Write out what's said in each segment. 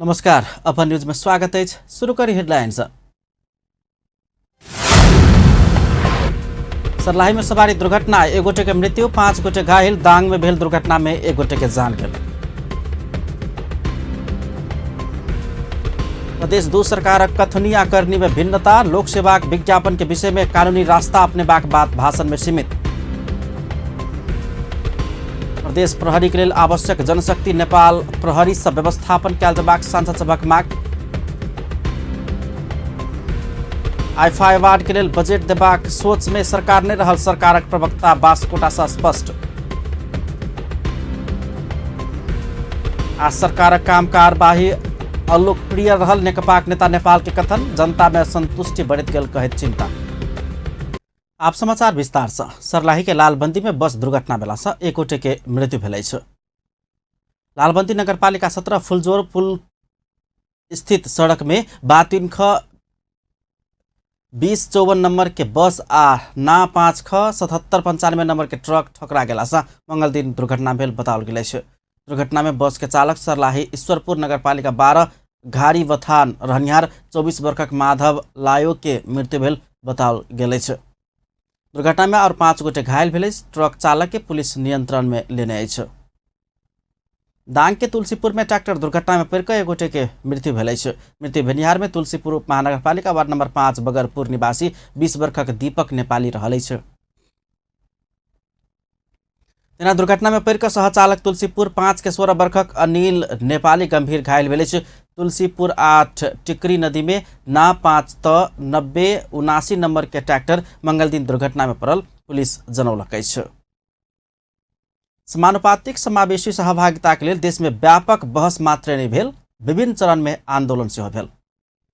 नमस्कार, अपन न्यूज में स्वागत अछि। शुरू करी हेडलाइंस। सर्लाही में सवारी दुर्घटना, एक गोटे के मृत्यु, 5 गोटे घायल। दांग में भेल दुर्घटना में एक गोटे के जान गेल। प्रदेश 2 सरकारक कथनी आ करनी में भिन्नता, लोक सेवाक विज्ञापन के विषय में कानूनी रास्ता अपनेबाक बात भाषण में सीमित। प्रदेश प्रहरी के लेल आवश्यक जनशक्ति नेपाल प्रहरी से व्यवस्थापन कयल जबाक सांसद सभक मांग। आईफा अवार्ड के लेल बजट देबाक सोच में सरकार नहीं रहल, सरकारक प्रवक्ता बास्कोटा से स्पष्ट। आ सरकारक काम कार्यवाही अलोकप्रिय रहल नेकपाक नेता नेपाल के कथन, जनता में असंतुष्टि बढ़ैत गेल कहैत चिंता। आप समाचार विस्तार से। सर्लाही के लालबंदी में बस दुर्घटना भेला से एक गोटे के मृत्यु भेल अछि। लालबंदी नगरपालिका 17 फुलजोर पुल स्थित सड़क में बातिन ख 2054 नंबर के बस आ ना 5 ख 7795 नंबर के ट्रक ठकरा गेला से मंगल दिन दुर्घटना भेल बताओल गेल अछि। दुर्घटना में बस के चालक सर्लाही ईश्वरपुर नगरपालिका 12 घारी बथान रहनिहार 24 वर्षक माधव लायो के मृत्यु भेल बताओल गेल अछि। दुर्घटना में और 5 गोटे घायल भेल अछि। ट्रक चालक के पुलिस नियंत्रण में लेने अछि। दांग के तुलसीपुर में ट्रैक्टर दुर्घटना में पड़िकऽ एक गोटे के मृत्यु भेल अछि। मृत्यु भेनिहार में तुलसीपुर उप महानगरपालिका वार्ड नंबर 5 बगरपुर निवासी 20 वर्षक दीपक नेपाली रहल अछि। तेना दुर्घटना में पड़िकऽ सहचालक तुलसीपुर 5 के 16 वर्षक अनिल नेपाली गंभीर घायल भेल अछि। तुलसीपुर 8 टिकरी नदी में ना 5 त 9079 नंबर के ट्रैक्टर मंगल दिन दुर्घटना में पड़ल पुलिस जनौलक अछि। समानुपातिक समावेशी सहभागिता के लेल देश में व्यापक बहस मात्र नहीं भेल, विभिन्न चरण में आंदोलन सेहो भेल।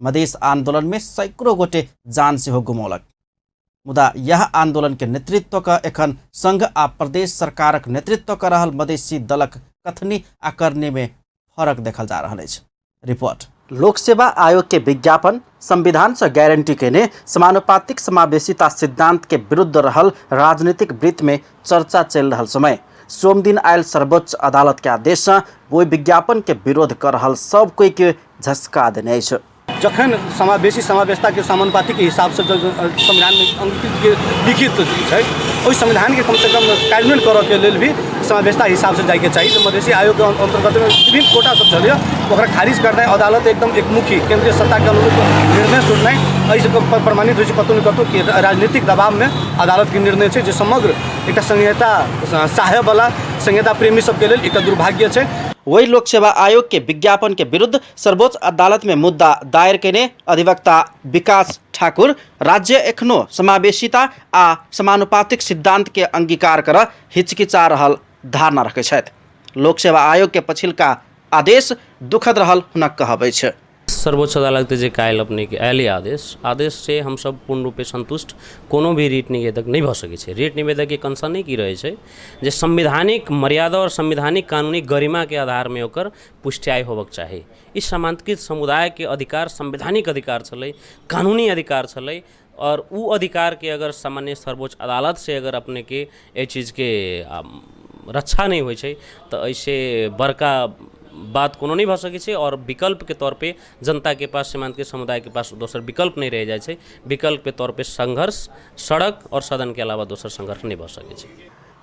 मधेश आंदोलन में सैकड़ों गोटे जान सेहो गुमौलक। मुदा यह आंदोलन के नेतृत्व क एखन संघ आ प्रदेश सरकारक नेतृत्व क रहल मधेसी दलक कथनी आ करनी में फरक देखल जा रहल अछि। रिपोर्ट। लोक सेवा आयोग के विज्ञापन संविधान से गारंटी केने समानुपातिक समावेशिता सिद्धांत के विरुद्ध रहल राजनीतिक वृत्त में चर्चा चल रहल समय सोमदिन आयल सर्वोच्च अदालत के आदेश से ओहि विज्ञापन के विरोध कर रहल सब कोई के झसका देने अछि। जखन समावेशी समावेशिताके समानुपातिक हिसाबसँ संविधानमे अंकित लिखित छै, ओहि संविधानके कमसँ कम कार्यान्वयन करऽके लेल भी समावेशिता हिसाबसँ जाइके चाही। तऽ मधेसी आयोगके अन्तर्गतमे विभिन्न कोटा सब छलैए, ओकरा खारिज करनाइ, अदालत एकदम एकमुखी केन्द्रीय सत्ताके अनुरूप निर्णय सुननाइ, एहिसँ प्रमाणित होइ छै कतहु ने कतहु कि राजनीतिक दबावमे अदालतके निर्णय छै, जे समग्र एकटा संहिता चाहैवला संहिता प्रेमी सबके लेल एकटा दुर्भाग्य छै। वही लोक सेवा आयोग के विज्ञापन के विरुद्ध सर्वोच्च अदालत में मुद्दा दायर केने अधिवक्ता विकास ठाकुर राज्य एखनो समावेशिता आ समानुपातिक सिद्धांत के अंगीकार कर हिचकिचा रहल धारणा रखै छथि। लोक सेवा आयोग के पछिलका आदेश दुखद रहल हुनक कहब अछि। सर्वोच्च अदालत जे काल्हि अपनेके आयल आदेश, आदेश से हमसब पूर्ण रूपे संतुष्ट कोनो भी रिट निवेदक नहि भऽ सकै छै। रिट निवेदकके कंसर्न की रहै छै जे संवैधानिक मर्यादा आओर संवैधानिक कानूनी गरिमाके आधारमे ओकर पुष्टियाइ होबक चाही। ई समांतकृत समुदायके अधिकार संवैधानिक अधिकार छलै, कानूनी अधिकार छलै, आओर ओ अधिकारके अगर सामान्य सर्वोच्च अदालतसँ अगर अपनेके एहि चीजके रक्षा नहि होइ छै तऽ एहिसँ बड़का बात कोनो नहि भऽ सकै छै। आओर विकल्पके तौरपर जनताके पास, सीमान्तकृत समुदायके पास दोसर विकल्प नहि रहि जाइ छै। विकल्पके तौरपर संघर्ष, सड़क आओर सदनके अलावा दोसर संघर्ष नहि भऽ सकै छै।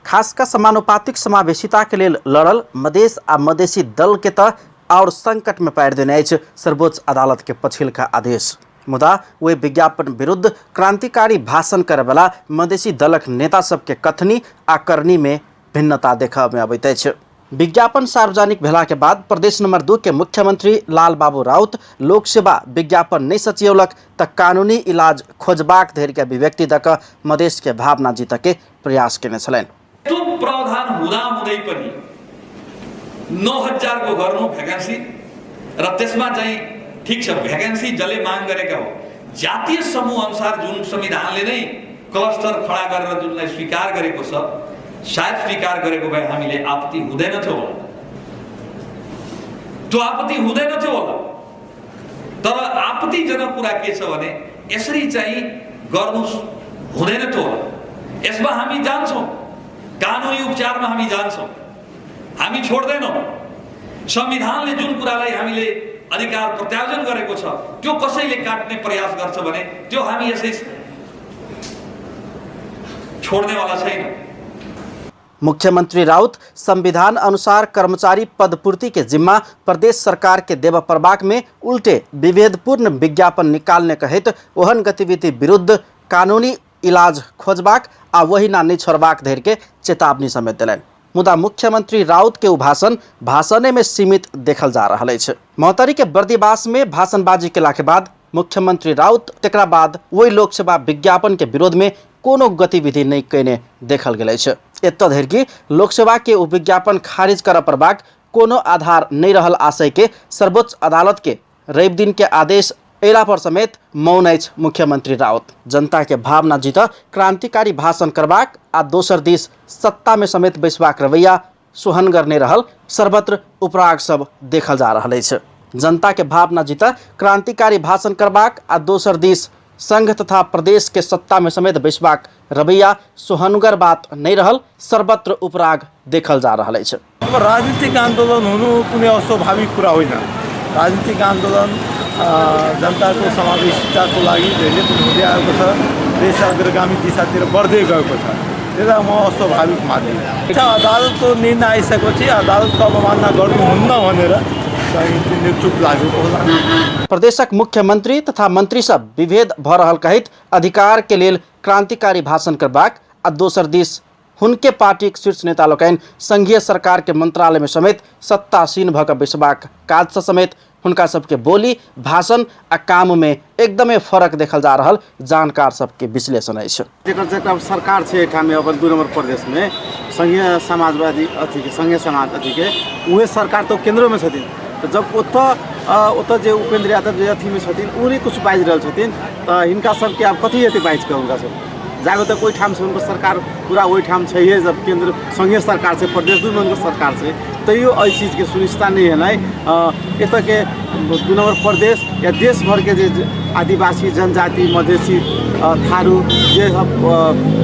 खास कऽ समानुपातिक समावेशिताके लेल लड़ल मधेश आ मधेसी दलके तऽ आओर संकटमे पारि देने अछि सर्वोच्च अदालतके पछिलका आदेश। मुदा ओहि विज्ञापन विरुद्ध क्रांतिकारी भाषण करैवला मधेसी दलक नेता सबके कथनी आ करनी में भिन्नता देखय में अबैत अछि। विज्ञापन सार्वजनिक भेला के बाद प्रदेश नंबर 2 के मुख्यमंत्री लाल बाबू राउत लोक सेवा विज्ञापन नहीं सचियौलक त कानूनी इलाज खोजबाक धरि के अभिव्यक्ति दऽ कऽ मधेश के भावना जीतऽ के प्रयास केने छलनि। त्यो प्रावधान हुँदा हुँदै पनि 9000 को गर्नु भ्याकेन्सी र त्यसमा चाहिँ ठिक छ भ्याकेन्सी जसले माग गरेका हो जातीय समूह अनुसार जुन संविधानले नै क्लस्टर खडा गरेर जुनलाई स्वीकार गरेको छ, सायद स्वीकार गरेको भए हामीले आपत्ति हुँदैन थियो होला, त्यो आपत्ति हुँदैन थियो होला। तर आपत्तिजनक कुरा के छ भने यसरी चाहिँ गर्नु हुँदैन थियो होला। यसमा हामी जान्छौँ, कानुनी उपचारमा हामी जान्छौँ, हामी छोड्दैनौँ। संविधानले जुन कुरालाई हामीले अधिकार प्रत्यार्जन गरेको छ त्यो कसैले काट्ने प्रयास गर्छ भने त्यो हामी यसै छोड्नेवाला छैनौँ। मुख्यमंत्री राउत संविधान अनुसार कर्मचारी पदपूर्ति के जिम्मा प्रदेश सरकार के देव परबाक में उल्टे विभेदपूर्ण विज्ञापन निकालने कहैत ओहन गतिविधि विरुद्ध कानूनी इलाज खोजबाक आ वहिना नहि छोड़बाक धरि के चेतावनी समेत देलनि। मुदा मुख्यमंत्री राउत के उ भाषण भाषणे में सीमित देखल जा रहल अछि। महोत्तरी के बर्दिवास में भाषणबाजी केला के बाद मुख्यमंत्री राउत तकरा बाद ओहि लोकसेवा विज्ञापन के विरोध में कोनो गतिविधि नहि कयने देखल गेल अछि। एतय धरि कि लोकसेवा के ओ विज्ञापन खारिज करऽ पड़बाक कोनो आधार नहि रहल आशय के सर्वोच्च अदालत के रवि दिन के आदेश अयला पर समेत मौन अछि मुख्यमंत्री राउत। जनता के भावना जीत क्रांतिकारी भाषण करबाक आ दोसर दिस सत्ता में समेत बैसबाक रवैया सोहनगर नहि रहल सर्वत्र उपराग सब देखल जा रहल अछि। जनता के भावना जीत क्रांतिकारी भाषण करबाक आ दोसर दिस संघ तथा प्रदेश के सत्ता में समेत बैसबाक रवैया सोहनगर बात नहि रहल सर्वत्र उपराग देखल जा रहल अछि। अब राजनीतिक आन्दोलन हुनु कुनै अस्वाभाविक कुरा होइन। राजनीतिक आन्दोलन जनताको समावेशिताको लागि जहिले पनि हुँदै आएको छ, देश अग्रगामी दिशातिर बढ्दै गएको छ, त्यसलाई म अस्वाभाविक मान्दिनँ। अदालतको निर्णय आइसकेपछि अदालतको अवमानना गर्नुहुन्न भनेर चाहिँ चुप लागेको होला। प्रदेशक मुख्यमंत्री तथा मंत्री सब विभेद भ रहल कहैत अधिकार के लेल क्रांतिकारी भाषण करबाक आ दोसर दिस हुनके पार्टीक शीर्ष नेता लोकनि संघीय सरकार के मंत्रालय में समेत सत्तासीन भऽ कऽ बैसबाक काजसँ समेत हुनका सबके बोली भाषण आ काम में एकदमे फरक देखल जा रहल जानकार सबके विश्लेषण अछि। जकर जकर सरकार छै एहिठाम अपन 2 नंबर प्रदेश में संघीय समाजवादी अथीके संघीय समाज अथीके उहे सरकार तो केंद्रों में छथिन, तो जब ओतऽ जे उपेंद्र यादव जे अथीमे छथिन ओ नहि किछु बाजि रहल छथिन तऽ हिनका सबके आब कथी हेतै बाजि कऽ? हुनका सब जाबे तक ओहिठामसँ हुनकर सरकार पूरा ओहिठाम छैहे, जब केंद्र संघीय सरकार छै, प्रदेश 2 मे हुनकर सरकार छै, तैयो एहि चीजके सुनिश्चितता नहि हेनाइ एतऽके 2 नंबर प्रदेश या देश भरके जे आदिवासी जनजाति मधेसी थारू जे सब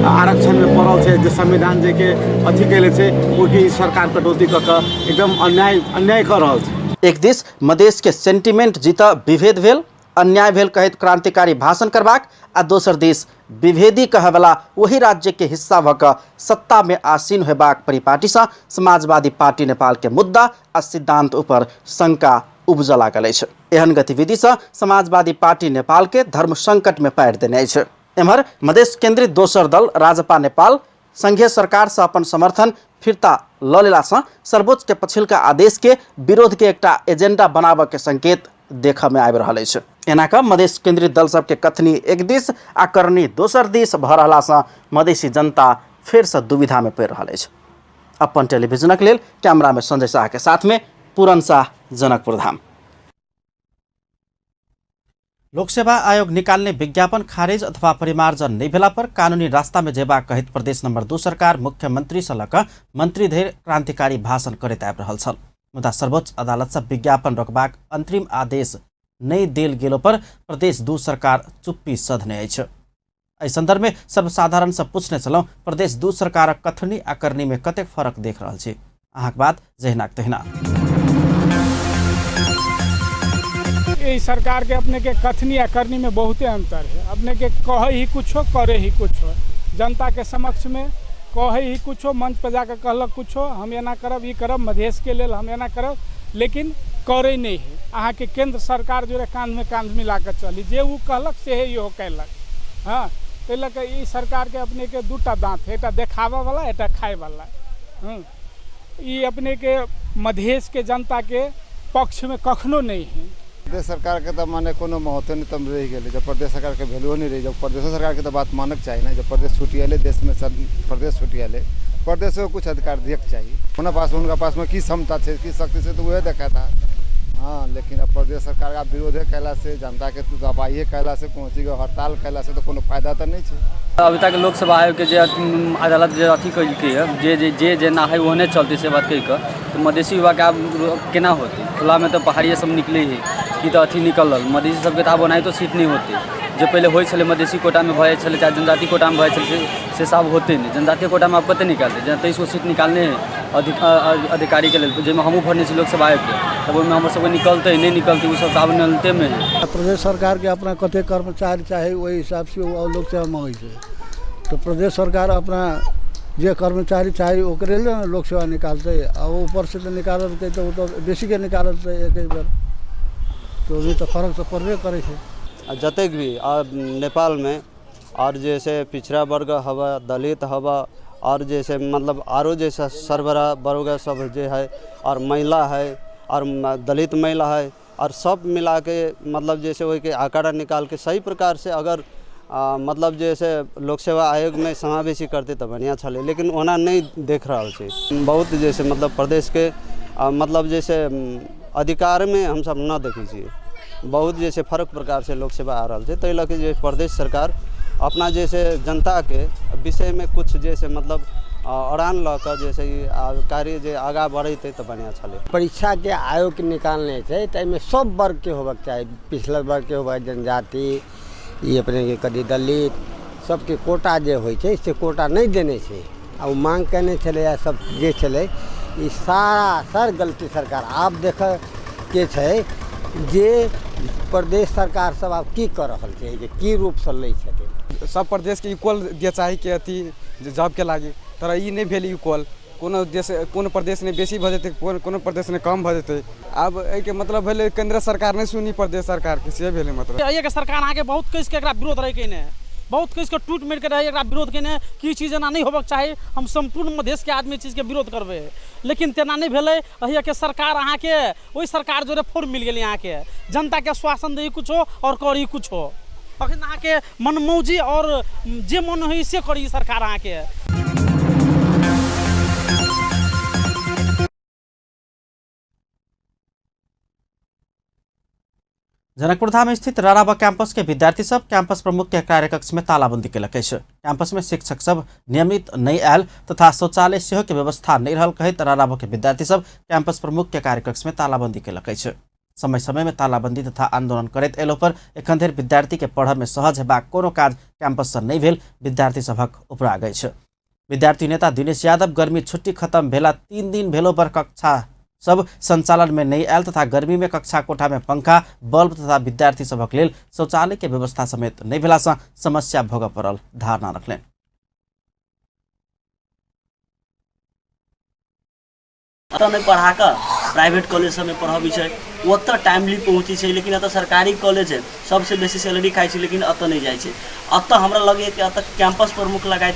आरक्षणमे पड़ल छै, जे संविधान जेके अथी कयले छै, ओहिके ई सरकार कटौती कऽ कऽ एकदम अन्याय अन्याय कऽ रहल छै। एक दिस मधेश के सेंटिमेंट जीत विभेद भेल अन्याय भेल कहैत क्रांतिकारी भाषण करबाक आ दोसर दिस विभेदी कहवला वही राज्य के हिस्सा भऽ कऽ सत्ता में आसीन होयबाक परिपाटीसँ समाजवादी पार्टी नेपाल के मुद्दा आ सिद्धांत ऊपर शंका उपजऽ लागल अछि। एहन गतिविधिसँ समाजवादी पार्टी नेपाल के धर्म संकट में पारि देने अछि। एम्हर मधेश केंद्रित दोसर दल राजपा नेपाल संघीय सरकार से अपन समर्थन फिर्ता लऽ लेलासँ सर्वोच्च के पछिलका आदेश के विरोध के एकटा एजेंडा बनाबऽ के संकेत देखऽ में आबि रहल अछि। एना कऽ मधेश केंद्रित दल सबके कथनी एक दिस आ करनी दोसर दिस भऽ रहलासँ मधेशी जनता फेरसँ दुविधा में पड़ि रहल अछि। अपन टेलीविजनक लेल कैमरा में संजय शाह के साथ में पूरन शाह, जनकपुर धाम। लोकसेवा आयोग निकाल्ने विज्ञापन खारिज अथवा परिमार्जन नहि भेला पर कानूनी रास्ता में जेबाक कहैत प्रदेश नंबर 2 सरकार मुख्यमंत्री से लऽ कऽ मंत्री धरि क्रांतिकारी भाषण करैत आबि रहल छल। मुदा सर्वोच्च अदालत से विज्ञापन रोकबाक अंतरिम आदेश नहि देल गेलो पर प्रदेश 2 सरकार चुप्पी सधने अछि। एहि संदर्भ में सर्वसाधारण से पूछने छलहुँ, प्रदेश 2 सरकारक कथनी आ करनी में कतेक फरक देख रहल छी? अहाँक बात जहिनाक तहिना। एहि सरकार के अपने के कथनी आ करनी में बहुते अंतर है। अपने के कहे ही कुछो, करे ही कुछो। जनता के समक्ष में कहे ही कुछो, मंच पर जाकर कहलक कुछो, हम एना करब ई करब, मधेश के लेल हम एना करब, लेकिन करे नहीं है। अहाँ के केंद्र सरकार जोड़े कांध में कांध मिला के चली, जे वो कहलक से इहो कैलक। हाँ, ताहि लऽ कऽ ई सरकार के अपने के दूटा दाँत है, एकटा देखाबऽ वाला, एकटा खाय वाला। ई अपने के मधेश के जनता के पक्ष में कखनो नहीं है। प्रदेश सरकार के तो माने कोनो महत्व नहीं तब रह गए, जब प्रदेश सरकार के वैल्यू नहीं रही, जब प्रदेश सरकार के तो बात मानक चाहिए ना। जब प्रदेश छुट्टी आले, देश में सब प्रदेश छुट्टी आले, प्रदेश को कुछ अधिकार दिए चाहिए। उनका पास, उनका पास में की क्षमता है, की शक्ति से तो वह देखा था। हाँ, लेकिन अब प्रदेश सरकार का विरोध कैला से, जनता के दबाइए कैला से, पहुँची गए हड़ताल कैला से तो कोनो फायदा तो नहीं है। अभी तक लोकसभा आयोग के जे अदालत जे अथी कैलकै है, जे जे जे जेना है ओहने चलते से बात कहि कऽ, तऽ मधेसी युवाके आब केना होतै? खुलामे तऽ पहाड़िए सब निकलै है कि तऽ अथी निकलल, मधेसी सबके तऽ आब ओनाहितो सीट नहि होतै। जे पहिले होइ छलै मधेसी कोटामे भऽ जाइ छलै, चाहे जनजाति कोटामे भऽ जाइ छलै, से सब आब होतै नहि। जनजातीय कोटामे आब कते निकालतै? जेना 23 गो सीट निकालने है, अधिकारीके लेल, जाहिमे हमहूँ भरने छी लोक सेवा आयोगके, तब ओहिमे हमर सबके निकलतै नहि निकलतै ओसब तऽ आब निकलतेमे है। प्रदेश सरकारके अपना कतेक कर्मचारी चाही ओहि हिसाबसँ ओ लोक सेवा माँगै छै, तऽ प्रदेश सरकार अपना जे कर्मचारी चाही ओकरे लेल ने लोक सेवा निकालतै, आ ऊपरसँ तऽ निकाललकै तऽ ओ तऽ बेसीके निकालतै एक बेर, तऽ ओहिमे तऽ फर्क तऽ पड़बे करै छै। जतेक भी नेपालमे और जैसे पिछड़ा वर्ग हवा, दलित हवा, और जैसे मतलब आरो जैसे सरबरा वर्ग सब जे है, और महिला है, और दलित महिला है, और सब मिला के मतलब जैसे वही आंकड़ा निकाल के सही प्रकार से अगर मतलब जैसे लोक सेवा आयोग में समावेशी करते तो बढ़िया छलै, लेकिन ओना नहीं देख रहल छै। बहुत जैसे मतलब प्रदेश के मतलब जैसे अधिकार में हम सब न देखै छियै, बहुत जैसे फर्क प्रकार से लोक सेवा आ रहल छै। ताहि लऽ के जे प्रदेश सरकार अपना जैसे जनता के विषय में कुछ जैसे मतलब अड़ान लऽ कऽ जैसे कार्य जे आगाँ बढ़ेतै तऽ बढ़िआँ छलै। परीक्षाके आयोग निकालने छै तऽ एहिमे सब वर्गके होबक चाही, पिछड़ा वर्गके होबक, जनजाति, ई अपनेके कभी दलित, सबके कोटा जे होइ छै से कोटा नहि देने छै, आ ओ माँग केने छलै। आ सब जे छलै ई सारा सर गलती सरकार आब देखऽके छै जे प्रदेश सरकार सब आब की कऽ रहल छै, जे की रूपसँ लै छथिन। सब प्रदेशके इक्वल दिअ चाही के अथी जॉबके लागि, तर ई नहि भेल इक्वल, कोनो देश कोनो प्रदेशमे बेसी भऽ जेतै, कोनो प्रदेशमे कम भऽ जेतै। आब एहिके मतलब भेलै केंद्र सरकार नहि सुनी प्रदेश सरकारके, से भेलै मतलब। एहिके सरकार अहाँके बहुत कसके एकरा विरोध रहै केने, बहुत कसके टूट मिलके रहै एकरा विरोध केने कि चीज एना नहि होबक चाही, हम सम्पूर्ण मधेशके आदमी चीजके विरोध करबै, लेकिन तेना नहि भेलै। एहिके सरकार अहाँके ओहि सरकार जोरे फोड़ मिल गेलै, अहाँके जनताके आश्वासन दै कुछो और करी कुछो, अखन अहाँके मनमौजी और जे मन होइ से करी सरकार अहाँके। जनकपुरधाम स्थित राराबा कैंपस के विद्यार्थी सब कैंपस प्रमुख के कार्यकक्ष में तालाबंदी केलक अछि। कैंपस में शिक्षक सब नियमित नहीं आयल तथा शौचालय सेहो के व्यवस्था नहीं रहल कहैत राराबा के विद्यार्थी सब कैंपस प्रमुख के कार्यकक्ष में तालाबंदी केलक अछि। समय समय में तालाबंदी तथा आंदोलन करैत अयलो पर एखन धरि विद्यार्थी के पढ़य में सहज हेबाक कोनो काज कैंपस से नहीं भेल विद्यार्थी सभक उपराग अछि। विद्यार्थी नेता दिनेश यादव गर्मी छुट्टी खत्म भेला 3 दिन भेलो पर कक्षा सब संचालन में नहीं आयल तथा गर्मी में कक्षा कोठा में पंखा, बल्ब तथा विद्यार्थी सभक लेल शौचालय के व्यवस्था समेत नहीं भेला से समस्या भोगऽ पड़ल धारणा रखलनि। एतऽ नहि पढ़ा कऽ प्राइवेट कॉलेज सबमे पढ़बै छै, ओतऽ टाइमली पहुँचै छै, लेकिन एतऽ सरकारी कॉलेज है सबसँ बेसी सैलरी खाइ छै, लेकिन एतऽ नहि जाइ छै। एतऽ हमरा लगैए कि एतऽ कैंपस प्रमुख लगायत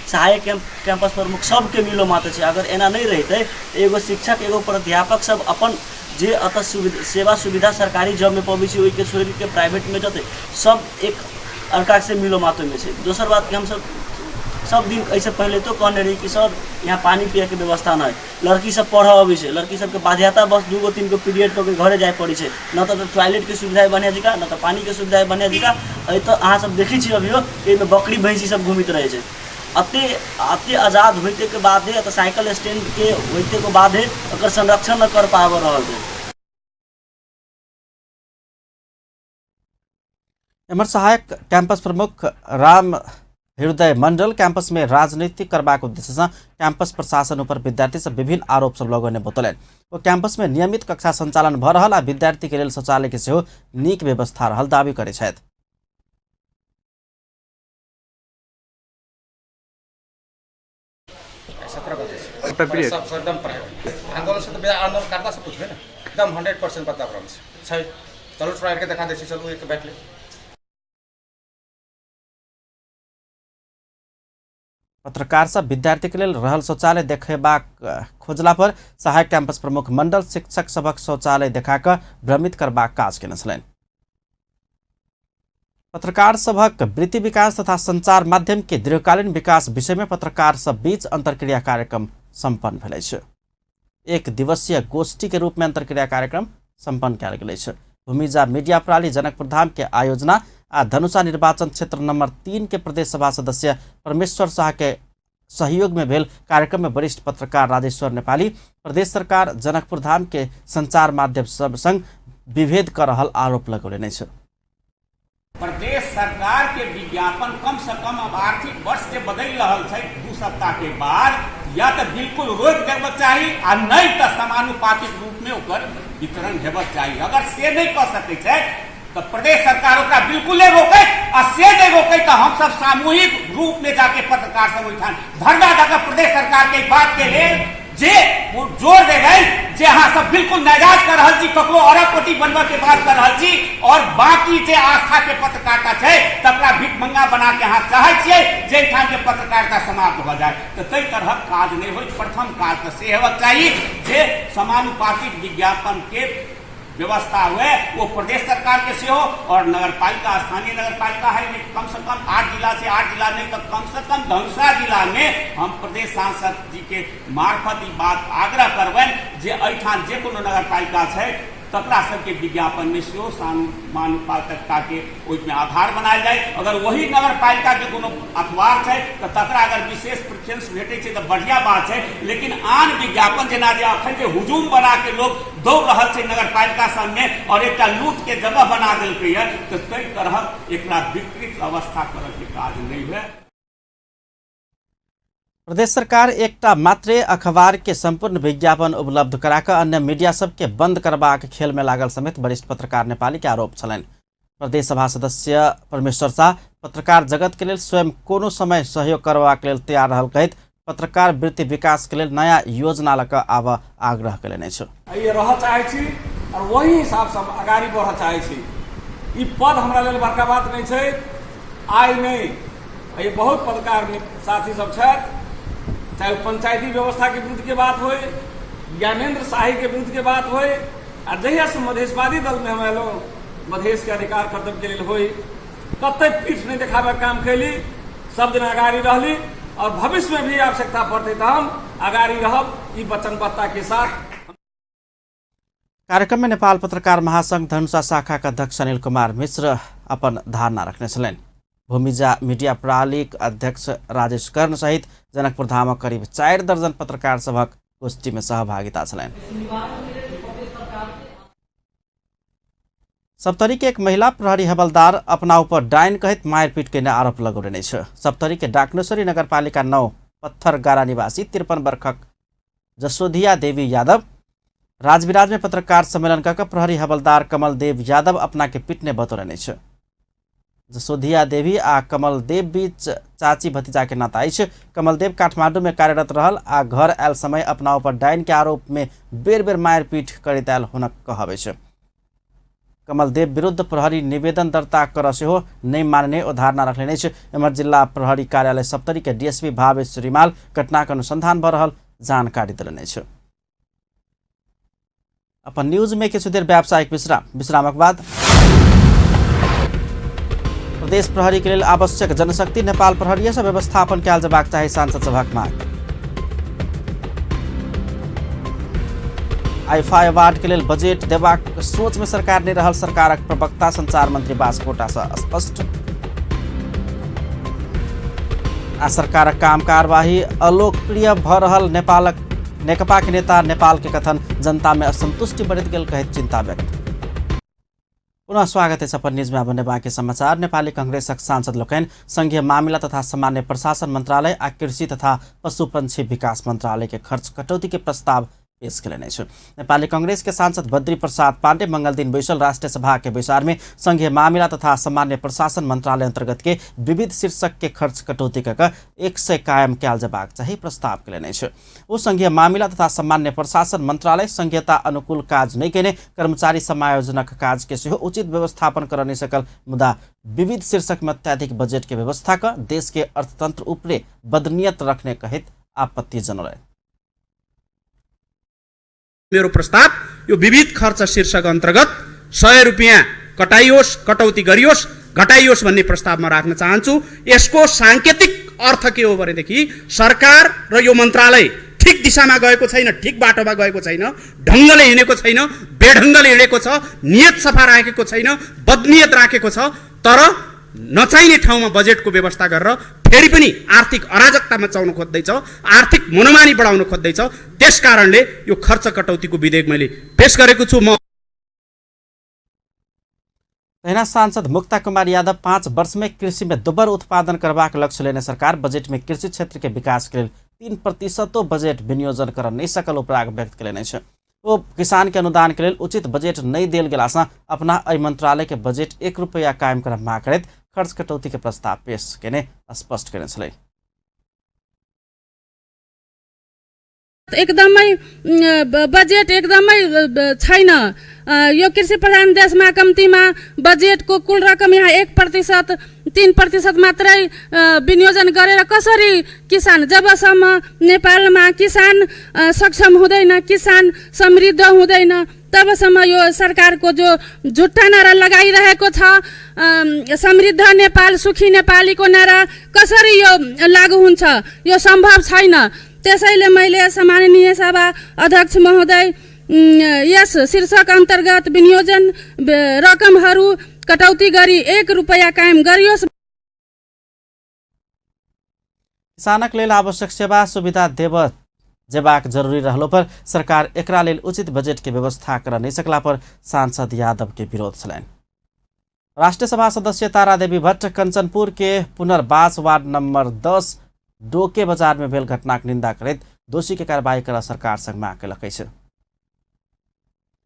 सहायक कैंपस प्रमुख सबके मिलो मात्र छै। अगर एना नहि रहितै तऽ एगो शिक्षक एगो प्राध्यापक सब अपन जे एतऽ सेवा सुविधा सरकारी जॉबमे पबै छै ओहिके छोड़िके प्राइवेटमे जेतै, सब एक अर्कासँ मिलो मात्रमे छै। दोसर बात कि हमसब सब दिन एहिसँ पहिले तो कहने रही कि सर यहाँ पानी पियैके व्यवस्था नहि, लड़की सब पढ़ऽ अबै छै, लड़की सबके बाध्यता बस 2 गो 3 गो पीरियड कऽ के घरे जाय पड़ै छै, न तऽ टॉयलेटके सुविधा बढ़िआँ जकाँ, न तऽ पानीके सुविधा बढ़िआँ जकाँ। एतऽ अहाँ सब देखै छी अभियो एहिमे बकरी भैंसी सब घुमैत रहै छै। एते एते आजाद होइतेके बादे एतऽ साइकिल स्टैंडके होइतेके बादे एकर संरक्षण नहि कर पाबि रहल छै। एम्हर सहायक कैंपस प्रमुख राम हृदय मंडल कैंपस में राजनीति करबाक उद्देश्य से कैंपस प्रशासन ऊपर विद्यार्थी सब विभिन्न आरोप सब लगौने बतौलनि। ओ कैंपस में नियमित कक्षा संचालन भऽ रहल आ विद्यार्थी के लेल शौचालय के सेहो नीक व्यवस्था रहल दावी करै छथि। 17 गते सब एकदम प्राइवेट आंदोलन से तो आंदोलनकर्ता से पूछबे ना, एकदम 100% वातावरण छै। चलू ट्रायल के देखा दै छी, चलू एक बैठ ले। पत्रकार सब विद्यार्थी के लेल रहल शौचालय देखेबाक खोजला पर सहायक कैंपस प्रमुख मंडल शिक्षक सभक शौचालय देखा कऽ भ्रमित करबाक काज केने छलनि। पत्रकार सभक वृत्ति विकास तथा संचार माध्यम के दीर्घकालीन विकास विषय में पत्रकार सब बीच अंतर्क्रिया कार्यक्रम सम्पन्न भेल अछि। एक दिवसीय गोष्ठी के रूप में अंतर्क्रिया कार्यक्रम सम्पन्न कयल गेल अछि। भूमिजा मीडिया प्रणाली जनकपुरधाम के आयोजना आ धनुषा निर्वाचन क्षेत्र नंबर 3 के प्रदेश सभा सदस्य परमेश्वर शाह के सहयोग में भेल कार्यक्रम में वरिष्ठ पत्रकार राजेश्वर नेपाली प्रदेश सरकार जनकपुरधाम के संचार माध्यम सब संग विभेद कर रहल आरोप लगौलनि अछि। प्रदेश सरकार के विज्ञापन कम से कम अब आर्थिक वर्ष जे बदलि रहल छै 2 सप्ताह के बाद या तऽ बिल्कुल रोकि देबक चाही आ नहि तऽ समानुपातिक रूपमे ओकर वितरण हेबक चाही। अगर से नहि कऽ सकै छै तऽ प्रदेश सरकार ओकरा बिल्कुले रोकै आ से नहि रोकै तऽ हमसब सामूहिक रूपमे जाके पत्रकार सब ओहिठाम धरना दऽ कऽ प्रदेश सरकारके एहि बातके लेल जे जोर देबै जे अहाँ सब बिल्कुल नाजायज कऽ रहल छी, ककरो अरबपति बनबऽ के बात कऽ रहल छी और बाकी जे आस्था के पत्रकारिता छै तकरा भिखमंगा बना के अहाँ चाहै छियै जे एहिठाम के पत्रकारिता समाप्त भऽ जाय, तऽ ताहि तरहक काज नहि होइ। प्रथम काज तऽ से हेबाक चाही जे समानुपातिक विज्ञापन के व्यवस्था हुए, वो प्रदेश सरकार के सेहो और नगरपालिका, स्थानीय नगरपालिका है कम से कम 8 जिला से 8 जिला नहीं तो कम से कम धनुषा जिला में हम प्रदेश सांसद जी के मार्फत ई बात आग्रह करबनि जे एहिठाम जे कोनो नगरपालिका छै तकरा सबके विज्ञापन में सेहो समानुपातिकता के ओहिमे आधार बनायल जाय। अगर वही नगरपालिका के कोनो अखबार छै तऽ तकरा अगर विशेष प्रेफरेंस भेटै छै तऽ बढ़िया बात छै, लेकिन आन विज्ञापन जेना जे अखन जे हुजूम बना के लोग दौड़ रहल छै नगरपालिका सबमे और एकटा लूट के जगह बना देलकैए, तऽ ताहि तरहक एकरा विकृत अवस्था करऽ के काज नहि हुए। प्रदेश सरकार एकटा मात्रे अखबार के संपूर्ण विज्ञापन उपलब्ध कराकऽ अन्य मीडिया सबके बंद करबाक खेल में लागल समेत वरिष्ठ पत्रकार नेपाली के आरोप छलनि। प्रदेश सभा सदस्य परमेश्वर शाह पत्रकार जगत के लेल स्वयं कोनो समय सहयोग करबाक लेल तैयार रहल कहैत पत्रकार वृत्ति विकास के लेल नया योजना लऽ कऽ आबऽ आग्रह कयलनि अछि। एहि रहऽ चाहै छी और वही हिसाबसँ हम अगाडि बढ़ऽ चाहै छी। ई पद हमरा लेल बड़का बात नहि छै, आइ नहि, एहि बहुत पत्रकार साथी सब छथि, चाहे ओ पंचायती व्यवस्थाके विरुद्धके बात होइ, ज्ञानेन्द्र शाहीके विरुद्धके बात होइ, आ जहियासँ मधेशवादी दलमे हम अयलहुँ, मधेशके अधिकार कर्तव्यके लेल होइ, कतहि पीठ नहि देखाबैके काम कयली, सब दिन अगाडि रहली और भविष्यमे भी आवश्यकता पड़तै तऽ हम अगाडि रहब, ई वचनबद्धताके साथ। कार्यक्रम में नेपाल पत्रकार महासंघ धनुषा शाखा के अध्यक्ष अनिल कुमार मिश्र अपन धारणा रखने छलनि। भूमिजा मीडिया प्रणालीक अध्यक्ष राजेश कर्ण सहित जनकपुर धामक करीब 4 दर्जन पत्रकार सभक गोष्ठी में सहभागिता छलनि। सप्तरी के एक महिला प्रहरी हवलदार अपना ऊपर डाइन कहैत मारपीट केने आरोप लगौने अछि। सप्तरी के डाकनेश्वरी नगरपालिका 9 पत्थरगारा निवासी 53 वर्षक जसोधिया देवी यादव राजविराज में पत्रकार सम्मेलन कऽ प्रहरी हवलदार कमल देव यादव अपना के पिटने बतौलनि अछि। जसोधिया देवी आ कमल देव बीच चाची भतीजा के नाता अछि। कमलदेव काठमांडू में कार्यरत रहल आ घर आयल समय अपना ऊपर डाइन के आरोप में बेर बेर मारपीट करैत आयल हुनक कहब अछि। कमलदेव विरुद्ध प्रहरी निवेदन दर्ता कर सेहो नहि मानने ओ धारणा रखलनि अछि। एम्हर जिल्ला प्रहरी कार्यालय सप्तरी के डीएसपी भावेश रिमाल घटनाक अनुसंधान भऽ रहल जानकारी देलनि अछि। अपन न्यूज में किछु देर व्यावसायिक विश्राम, विश्रामक बाद प्रदेश प्रहरी के लेल आवश्यक जनशक्ति नेपाल प्रहरीय से व्यवस्थापन कयल जेबाक चाही, सांसद सभक मांग। आईफा अवार्ड के लेल बजट देबाक सोच में सरकार नहि रहल, सरकारक प्रवक्ता संचार मंत्री बास्कोटा से स्पष्ट। आ सरकारक काम कार्यवाही अलोकप्रिय भऽ रहल नेपालक नेकपा के नेता नेपाल के कथन, जनता में असंतुष्टि बढ़ैत गेल कहैत चिंता व्यक्त। पुनः स्वागत है अपन न्यूज में। अब बाँकी समाचार। नेपाली कांग्रेसक सांसद लोकनि संघीय मामिला तथा सामान्य प्रशासन मंत्रालय आ कृषि तथा पशु पंक्षी विकास मंत्रालय के खर्च कटौती के प्रस्ताव पेश कयलनि अछि। नेपाली कांग्रेस के सांसद बद्री प्रसाद पांडे मंगल दिन बैसल राष्ट्रीय सभा के बैसार में संघीय मामिला तथा सामान्य प्रशासन मंत्रालय अंतर्गत के विविध शीर्षक के खर्च कटौती कऽ 100 कायम कयल जेबाक चाही प्रस्ताव कयलनि अछि। ओ संघीय मामिला तथा सामान्य प्रशासन मंत्रालय संघीयता अनुकूल काज नहि केने, कर्मचारी समायोजनक काज के सेहो उचित व्यवस्थापन कर नहि सकल, मुदा विविध शीर्षक में अत्याधिक बजट के व्यवस्था कऽ देश के अर्थतंत्र ऊपरे बदनियत रखने कहैत आपत्ति जनौलनि। मेरो प्रस्ताव यो विविध खर्च शीर्षक अन्तर्गत 100 रुपियाँ कटाइयोस्, कटौती गरियोस्, घटाइयोस् भन्ने प्रस्ताव म राख्न चाहन्छु। यसको सांकेतिक अर्थ के हो भनेदेखि सरकार र यो मन्त्रालय ठिक दिशामा गएको छैन, ठिक बाटोमा गएको छैन, ढङ्गले हिँडेको छैन, बेढङ्गले हिँडेको छ, नियत सफा राखेको छैन, बदनियत राखेको छ, तर नचाहिने ठाउँमा बजेटको व्यवस्था गरेर फेरि पनि आर्थिक अराजकता मचाउन खोज्दैछ, आर्थिक मनोमानी बढाउन खोज्दैछ। त्यस कारणले यो खर्च कटौतीको विधेयक मैले पेश गरेको छु। म तहिना सांसद मुक्ता कुमार यादव 5 वर्ष में कृषि में दोबर उत्पादन करबाक लक्ष्य लेने सरकार बजट में कृषि क्षेत्र के विकास के लेल 3% बजेट विनियोजन कर नहि सकल उपराग व्यक्त कयलनि अछि। ओ किसान के अनुदान के लेल उचित बजेट नहि देल गेलासँ अपना एहि मंत्रालय के बजेट 1 रुपैया कायम करब मांग करैत खर्च कटौती के प्रस्ताव पेश केने स्पष्ट केने छलै। एकदमै बजेट एकदमै छैन। यो कृषि प्रधान देशमा कम्तीमा बजेटको कुल रकम यहाँ 1% 3% मात्रै विनियोजन गरेर कसरी किसान, जबसम्म नेपालमा किसान सक्षम हुँदैन, किसान समृद्ध हुँदैन, तबसम्म यो सरकारको जो झुट्टा नारा लगाइरहेको छ समृद्ध नेपाल सुखी नेपालीको नारा कसरी यो लागू हुन्छ? यो सम्भव छैन। त्यसैले मैले सम्माननीय सभा अध्यक्ष महोदय यस शीर्षक अन्तर्गत विनियोजन रकमहरू कटौती गरी 1 रुपैयाँ कायम गरियोस्। किसानक लेल आवश्यक सेवा सुविधा देब जेबाक जरूरी रहलो पर सरकार एकरा लेल उचित बजेट के व्यवस्था कर नहीं सकला पर सांसद यादव के विरोध छलनि। राष्ट्रिय सभा सदस्य तारादेवी भट्ट कंचनपुर के पुनर्वास वार्ड नंबर 10 डोके बाजार में भेल घटनाक निंदा करैत दोषी के कार्रवाई कर सरकार संग मांग केलक अछि।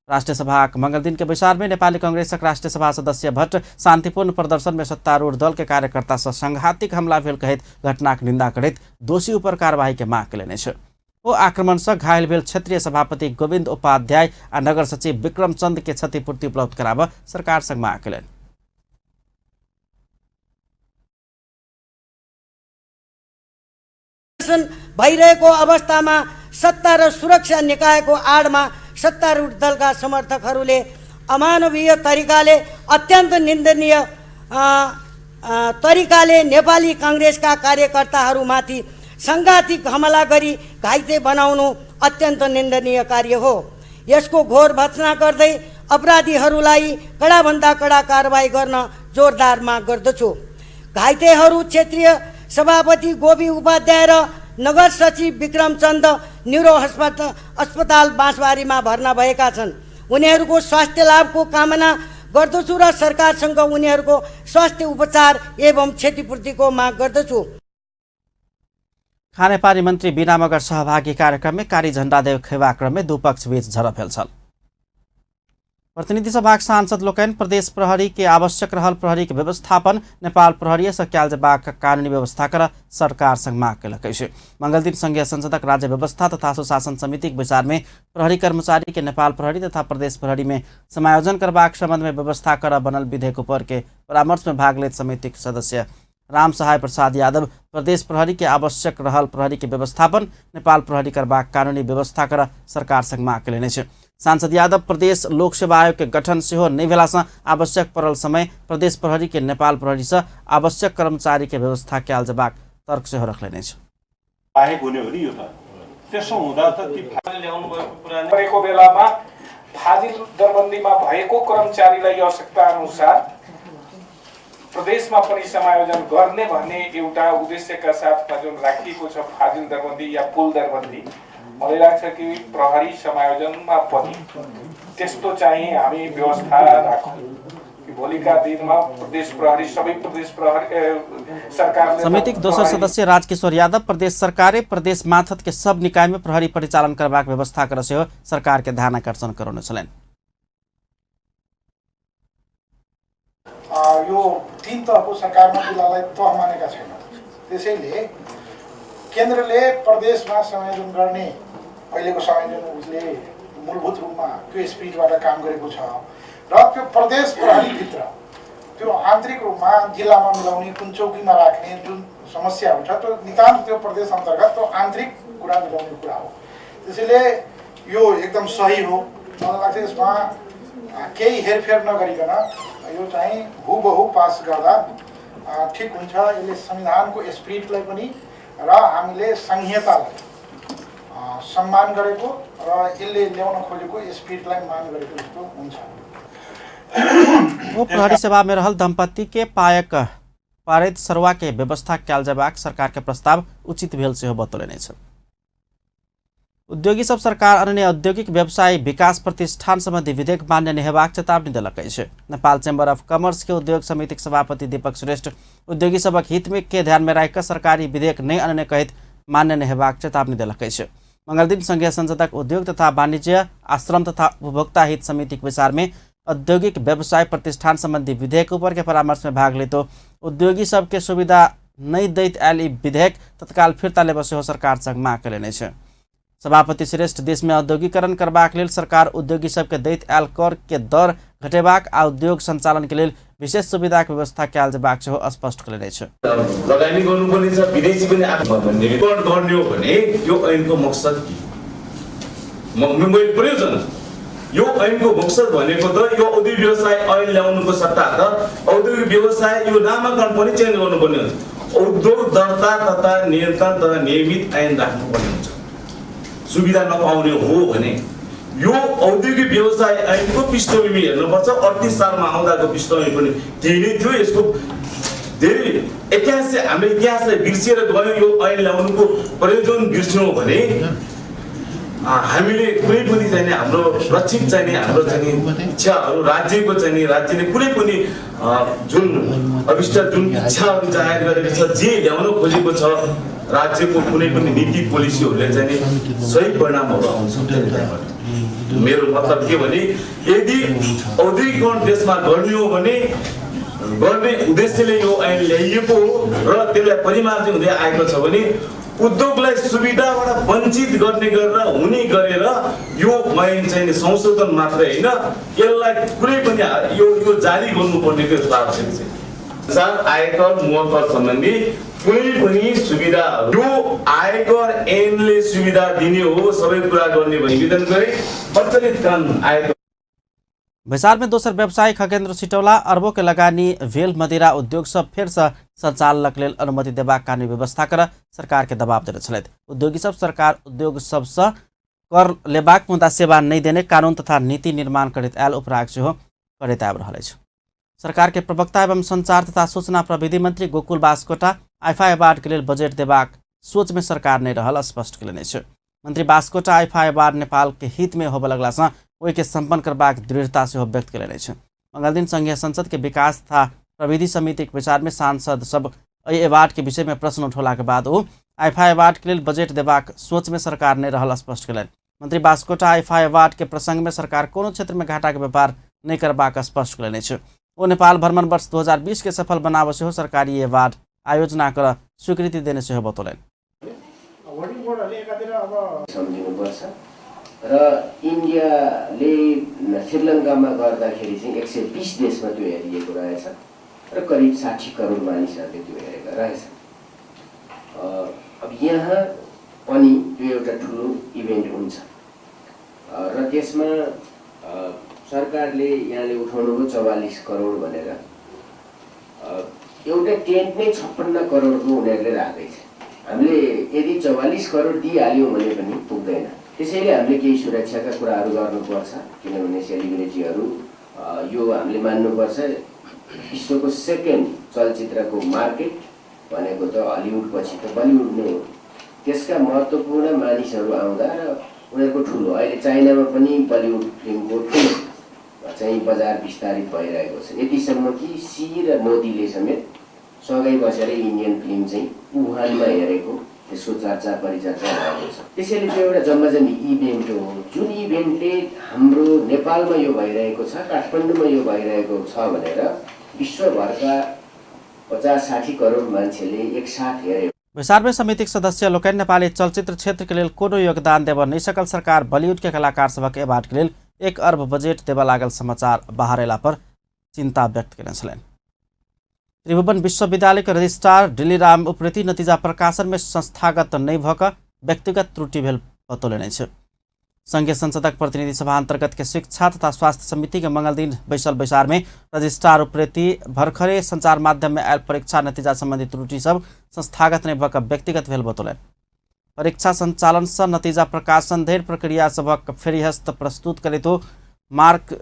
राष्ट्रिय सभाक मंगल दिन के बैसार में नेपाली कांग्रेसक राष्ट्रिय सभा सदस्य भट्ट शांतिपूर्ण प्रदर्शन में सत्तारूढ़ दल के कार्यकर्ता सँ सांघातिक हमला भेल कहैत घटनाक निंदा करैत दोषी ऊपर कार्रवाई के मांग केलनि अछि। ओ आक्रमण सँ घायल भेल क्षेत्रीय सभापति गोविंद उपाध्याय आ नगर सचिव विक्रम चंद के क्षतिपूर्ति उपलब्ध कराबऽ सरकार संग मांग केलनि। भइरहेको अवस्थामा सत्ता र सुरक्षा निकायको आडमा सत्तारूढ दलका समर्थकहरूले अमानवीय तरिकाले अत्यन्त निन्दनीय तरिकाले नेपाली काङ्ग्रेसका कार्यकर्ताहरूमाथि साङ्घातिक हमला गरी घाइते बनाउनु अत्यन्त निन्दनीय कार्य हो। यसको घोर भर्त्सना गर्दै अपराधीहरूलाई कडाभन्दा कडा कारवाही गर्न जोरदार माग गर्दछु। घाइतेहरू क्षेत्रीय सभापति गोबी उपाध्याय र नगर सचिव विक्रम चन्द न्युरो अस्पताल बाँसबारीमा भर्ना भएका छन्। उनीहरूको स्वास्थ्य लाभको कामना गर्दछु र सरकारसँग उनीहरूको स्वास्थ्य उपचार एवं क्षतिपूर्तिको माग गर्दछु। खानेपानी मन्त्री बीना मगर सहभागी कार्यक्रम में कारी झण्डा देखेबा क्रम में दू पक्ष बीच झड़प भेल छल। प्रतिनिधि सभाक सांसद लोकनि प्रदेश प्रहरी के आवश्यक रहल प्रहरी के व्यवस्थापन नेपाल प्रहरी सँ कयल जेबाक कानूनी व्यवस्था कर सरकार संग माग केलक अछि। मंगलदिन संघीय संसदक राज्य व्यवस्था तथा सुशासन समितिक बैसार में प्रहरी कर्मचारी के नेपाल प्रहरी तथा प्रदेश प्रहरी में समायोजन करबाक संबंध में व्यवस्था कर बनल विधेयक ऊपर के परामर्श में भाग लैत समितिक सदस्य राम सहाय प्रसाद यादव प्रदेश प्रहरी के आवश्यक रहल प्रहरी के व्यवस्थापन नेपाल प्रहरी करबाक कानूनी व्यवस्था कर सरकार संग माग केलनि अछि। सांसद यादव प्रदेश लोक सेवा आयोग के गठन सेहो नहि भेलासँ आवश्यक पड़ल समय प्रदेश प्रहरी के नेपाल प्रहरी सँ आवश्यक कर्मचारी के व्यवस्था कयल जेबाक तर्क सेहो रखलनि अछि। बाहेक हुने हो नि यो त। त्यसो हुँदा त ती ल्याउनु भएको कुरा परेको बेलामा फाजिल दरबन्दीमा भएको कर्मचारीलाई आवश्यकता अनुसार प्रदेशमा पनि समायोजन गर्ने भन्ने एउटा उद्देश्यका साथमा जुन राखिएको छ फाजिल दरबन्दी या पुल दरबन्दी, मलाई लाग्छ कि प्रहरी समायोजनमा पनि त्यस्तो चाहिँ हामी व्यवस्था राखौँ कि भोलिका दिनमा प्रदेश प्रहरी सबै प्रदेश प्रहरी सरकारले समितिक दोसर सदस्य राजकिशोर यादव प्रदेश सरकारे प्रदेश माथत के सब निकाय में प्रहरी परिचालन करबाक व्यवस्था कर सेहो सरकार के ध्यान आकर्षण करौने छलनि। यो तीन तहको सरकारमा जिल्लालाई तह मानेका छैनौँ, त्यसैले केन्द्रले प्रदेशमा समायोजन गर्ने अहिलेको समायोजन उसले मूलभूत रूपमा त्यो स्पिडबाट काम गरेको छ र त्यो प्रदेश प्रहरीभित्र त्यो आन्तरिक रूपमा जिल्लामा मिलाउने कुन चौकीमा राख्ने जुन समस्या हुन्छ त्यो नितान्त त्यो प्रदेश अन्तर्गत त्यो आन्तरिक कुरा मिलाउने कुरा हो। त्यसैले यो एकदम सही हो। मलाई लाग्छ यसमा केही हेरफेर नगरिकन यो चाहिँ हुबहु पास गर्दा ठिक हुन्छ। यसले संविधानको स्पिरिटलाई पनि र हामीले संहितालाई सम्मान गरेको र यसले ल्याउन खोजेको स्पिरिटलाई मान गरेको जस्तो हुन्छ। ओ प्रहरी सेवा में रहल दंपति के पायक पारित सरवा के व्यवस्था कयल जेबाक सरकार के प्रस्ताव उचित भेल सेहो बतौलनि अछि। उद्योगी सब सरकार अन्य औद्योगिक व्यवसाय विकास प्रतिष्ठान सम्बन्धी विधेयक मान्य नहि हेबाक चेतावनी देलक अछि। नेपाल चैम्बर ऑफ कॉमर्स के उद्योग समितिक सभापति दीपक श्रेष्ठ उद्योगी सबक हित में के ध्यान में राखि कऽ सरकारी विधेयक नहि अनने कहैत मान्य नहि हेबाक चेतावनी देलक अछि। मंगलदिन संघीय संसदक उद्योग तथा वाणिज्य आश्रम तथा उपभोक्ता हित समितिक बैसार में औद्योगिक व्यवसाय प्रतिष्ठान संबंधी विधेयक ऊपर के परामर्श में भाग लेतो उद्योगी सबके सुविधा नहीं दैत आयल ई विधेयक तत्काल फिर्ता लेबऽ सेहो सरकार संग मांग कयलनि अछि। सभापति श्रेष्ठ देश में औद्योगिकरण करबाक लेल सरकार उद्योगी सबके दैत आयल कर के दर घटेबाक आ उद्योग संचालन के लेल विशेष सुविधाक व्यवस्था कयल जेबाक सेहो स्पष्ट कयलनि अछि। लगानी गर्नुपर्ने छ, विदेशी पनि गर्ने हो भने यो ऐनको मकसद के? मैले प्रयोजन यो ऐनको मकसद भनेको त यो औद्योगिक व्यवसाय ऐन ल्याउनुको सट्टा त औद्योगिक व्यवसाय यो नामाकरण पनि चेन्ज गर्नुपर्ने हुन्छ। उद्योग दर्ता तथा नियन्त्रण तथा नियमित ऐन राख्नुपर्ने हुन्छ। सुविधा नपाउने हो भने यो औद्योगिक व्यवसाय ऐनको पृष्ठभूमि हेर्नुपर्छ। 38 सालमा आउँदाको पृष्ठभूमि पनि त्यही नै थियो। यसको धेरै इतिहास हामीले इतिहासलाई बिर्सिएर गयौँ। यो ऐन ल्याउनुको प्रयोजन बिर्स्यौँ भने हामीले कुनै पनि चाहिँ हाम्रो रक्षित चाहिँ हाम्रो चाहिँ इच्छाहरू राज्यको चाहिँ राज्यले कुनै पनि जुन अभिष्ट जुन इच्छाहरू जाहेर गरेको छ, जे ल्याउन खोजेको छ, राज्यको कुनै पनि नीति पोलिसीहरूले चाहिँ सही परिणामहरू आउन सक्दैन त्यहाँबाट। मेरो मतलब के भने यदि औद्योगिकरण देशमा गर्ने हो भने गर्ने उद्देश्यले यो ऐन ल्याइएको हो र त्यसलाई परिमार्जन हुँदै आएको छ भने उद्योगलाई सुविधाबाट वञ्चित गर्ने गरेर हुने गरेर यो ऐन चाहिँ संशोधन मात्रै होइन, यसलाई कुनै पनि यो यो जारी गर्नुपर्ने त्यो आवश्यक छ। आयकर मुहकर सम्बन्धी कुनै पनि सुविधा यो आयकर ऐनले सुविधा दिने हो, सबै कुरा गर्ने निवेदन गरे। प्रचलित कानुन आयकर बैसार में दोसर व्यवसायी खगेन्द्र सिटौला अरबों के लगानी भेल मदिरा उद्योग सब फेर से संचालक लेल अनुमति देबाक कानूनी व्यवस्था कर सरकार के दबाव देने छलथि। उद्योगी सब सरकार उद्योग सबसँ कर लेबाक मुदा सेवा नहीं देने कानून तथा नीति निर्माण करैत आयल उपराग सेहो करैत आबि रहल अछि। सरकार के प्रवक्ता एवं संचार तथा सूचना प्रविधि मंत्री गोकुल बास्कोटा आइफा अवार्ड के लेल बजट देबाक सोच में सरकार नहीं रहल स्पष्ट कयलनि अछि। मंत्री बास्कोटा आइफा अवार्ड नेपाल के हित में होबय लगला सँ ओहि के सम्पन्न करबाक दृढ़ता सेहो व्यक्त कयलनि अछि। मंगलदिन संघीय संसद के विकास तथा प्रविधि समितिक बैसार में सांसद सब एहि अवार्ड के विषय में प्रश्न उठौलाक बाद ओ आइफा अवार्ड के लेल बजट देबाक सोच में सरकार नहीं रहल स्पष्ट कयलनि। मंत्री बास्कोटा आइफा अवार्ड के प्रसंग में सरकार कोनो क्षेत्र में घाटा के व्यापार नहीं करबाक स्पष्ट कयलनि अछि। ओ नेपाल भ्रमण वर्ष 2020 के सफल बनाबऽ सेहो सरकारी अवार्ड आयोजना कर स्वीकृति देने सेहो बतौलनि। सम्झिनुपर्छ र इन्डियाले श्रीलङ्कामा गर्दाखेरि चाहिँ 120 देशमा त्यो हेरिएको रहेछ र करिब 60 करोड मानिसहरूले त्यो हेरेका रहेछन्। अब यहाँ पनि त्यो एउटा ठुलो इभेन्ट हुन्छ र त्यसमा सरकारले यहाँले उठाउनुभयो 44 करोड भनेर, एउटा टेन्ट नै 56 करोडको उनीहरूले राख्दैछ। हामीले यदि 44 करोड दिइहाल्यौँ भने पनि पुग्दैन। त्यसैले हामीले केही सुरक्षाका कुराहरू गर्नुपर्छ, किनभने सेलिब्रिटीहरू यो हामीले मान्नुपर्छ विश्वको सेकेन्ड चलचित्रको मार्केट भनेको त हलिउड पछि त बलिउड नै हो। त्यसका महत्त्वपूर्ण मानिसहरू आउँदा र उनीहरूको ठुलो अहिले चाइनामा पनि बलिउड फिल्मको ठुलो चाहिँ बजार विस्तारित भइरहेको छ। यतिसम्म कि सी र मोदीले समेत सँगै बसेर इन्डियन फिल्म चाहिँ वुहानमा हेरेको त्यसको चर्चा परिचर्चा भएको छ। त्यसैले त्यो एउटा जम्माजम्मी इभेन्ट हो, जुन इभेन्टले हाम्रो नेपालमा यो भइरहेको छ, काठमाडौँमा यो भइरहेको छ भनेर विश्वभरका 50-60 करोड मान्छेले एकसाथ हेरे। बैसार में समितिक सदस्य लोकनि नेपाली चलचित्र क्षेत्र के लेल कोनो योगदान देबऽ नहि सकल सरकार बॉलीवुड के कलाकार सभक अवार्ड के लेल 1 अर्ब बजट देबऽ लागल समाचार बाहर अयला पर चिंता व्यक्त कयने छलनि। त्रिभुवन विश्वविद्यालय के रजिस्ट्रार डिलीराम उप्रेती नतीजा प्रकाशन में संस्थागत नहि भऽ कऽ व्यक्तिगत त्रुटि भेल बतौलनि अछि। संघीय संसदक प्रतिनिधि सभा अंतर्गत के शिक्षा तथा स्वास्थ्य समिति के मंगलदिन बैसल बैसार में रजिस्ट्रार उप्रेती भर्खरे संचार माध्यम में आयल परीक्षा नतीजा संबंधी त्रुटि सब संस्थागत नहीं भऽ व्यक्तिगत भेल बतौलनि। परीक्षा संचालन से नतीजा प्रकाशन धरि प्रक्रिया सभक फेरिहस्त प्रस्तुत करैत मार्क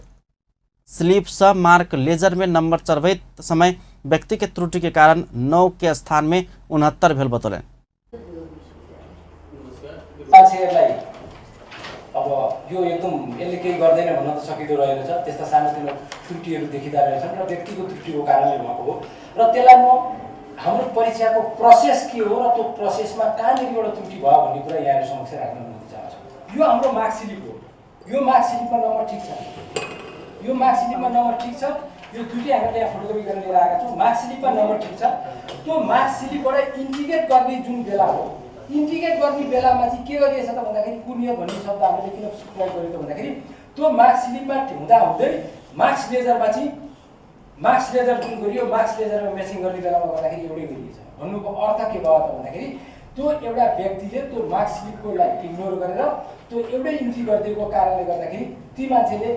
स्लिप से मार्क लेजर में नंबर चढ़बैत समय व्यक्ति के त्रुटि के कारण 9 के स्थान में 69 भेल बतौलनि। अब यो एकदम यसले केही गर्दैन भन्न त सकिँदो रहेनछ। त्यस्ता सानोतिनो त्रुटिहरू देखिँदा रहेछन् र व्यक्तिको त्रुटिको कारणले भएको हो र त्यसलाई म हाम्रो परीक्षाको प्रोसेस के हो र त्यो प्रोसेसमा कहाँनिर एउटा त्रुटि भयो भन्ने कुरा यहाँहरू समक्ष राख्न चाहन्छु। यो हाम्रो मार्क्स स्लिप हो। यो मार्क्स स्लिपमा नम्बर ठिक छ, यो मार्क्स स्लिपमा नम्बर ठिक छ। यो दुईटै हामीले यहाँ फोटोकपी गरेर लिएर आएका छौँ। मार्क्स स्लिपमा नम्बर ठिक छ। त्यो मार्क्स स्लिपबाट इन्टिग्रेट गर्ने जुन बेला हो, इन्टिग्रेट गर्ने बेलामा चाहिँ के गरिएछ त भन्दाखेरि कुनियर भन्ने शब्द हामीले किन प्रयोग गर्यो त भन्दाखेरि त्यो मार्क्स स्लिपमा हुँदा हुँदै मार्क्स लेजरमा चाहिँ मार्क्स लेजर जुन गरियो, मार्क्स लेजरमा म्याचिङ गर्ने बेलामा गर्दाखेरि एउटै गरिएछ। भन्नुको अर्थ के भयो त भन्दाखेरि त्यो एउटा व्यक्तिले त्यो मार्क्स स्लिपकोलाई इग्नोर गरेर त्यो एउटै इन्ट्री गरिदिएको कारणले गर्दाखेरि ती मान्छेले